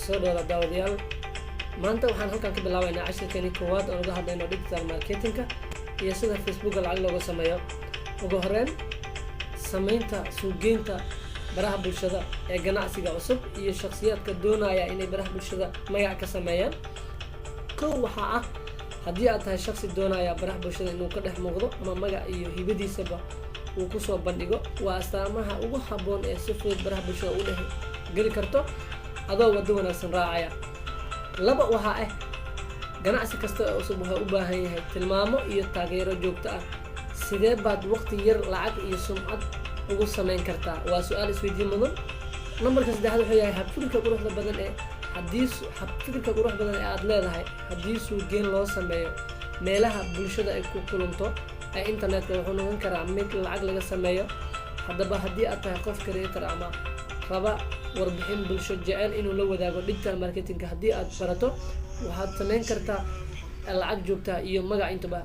Soo dhawaada, daawadayaal. Maanta waxaan halkan ka bilaabaynaa cashirkani koowaad oon uga hadlayno digital marketingka iyo sida Facebooka lacag looga sameeyo. Ugu horeyn, sameynta suuqgeynta baraha bulshada ee ganacsiga cusub iyo shakhsiyaadka doonaya inay baraha bulshada magac ka sameeyaan. Kow waxaa ah, haddii aad tahay shaksi doonaya baraha bulshada inuu ka dhex muuqdo ama magac iyo hibadiisaba uu kusoo bandhigo, waa astaamaha ugu habboon ee si fudud baraha bulshada u dhex geli karto adoo waddo wanaagsan raacaya. Laba waxaa ah, ganacsi kasta oo cusub wuxuu u baahan yahay tilmaamo iyo taageero joogto ah. Sidee baad waqti yar lacag iyo sumcad ugu sameyn kartaa? Waa su-aal isweydiin mudan. Nambarka saddexaad wuxuu yahay habfikirka quruxda badan ee haddii habfikirka qurux badan ee aada leedahay, haddii suuqgeyn loo sameeyo meelaha bulshada ay ku kulanto ee internetka, wuxuu noqon karaa mid lacag laga sameeyo. Haddaba, haddii aad tahay qof creator ama raba warbixin bulsho jecel inuu la wadaago, digital marketingka haddii aad barato, waxaad sameyn kartaa lacag joogta iyo magac intuba.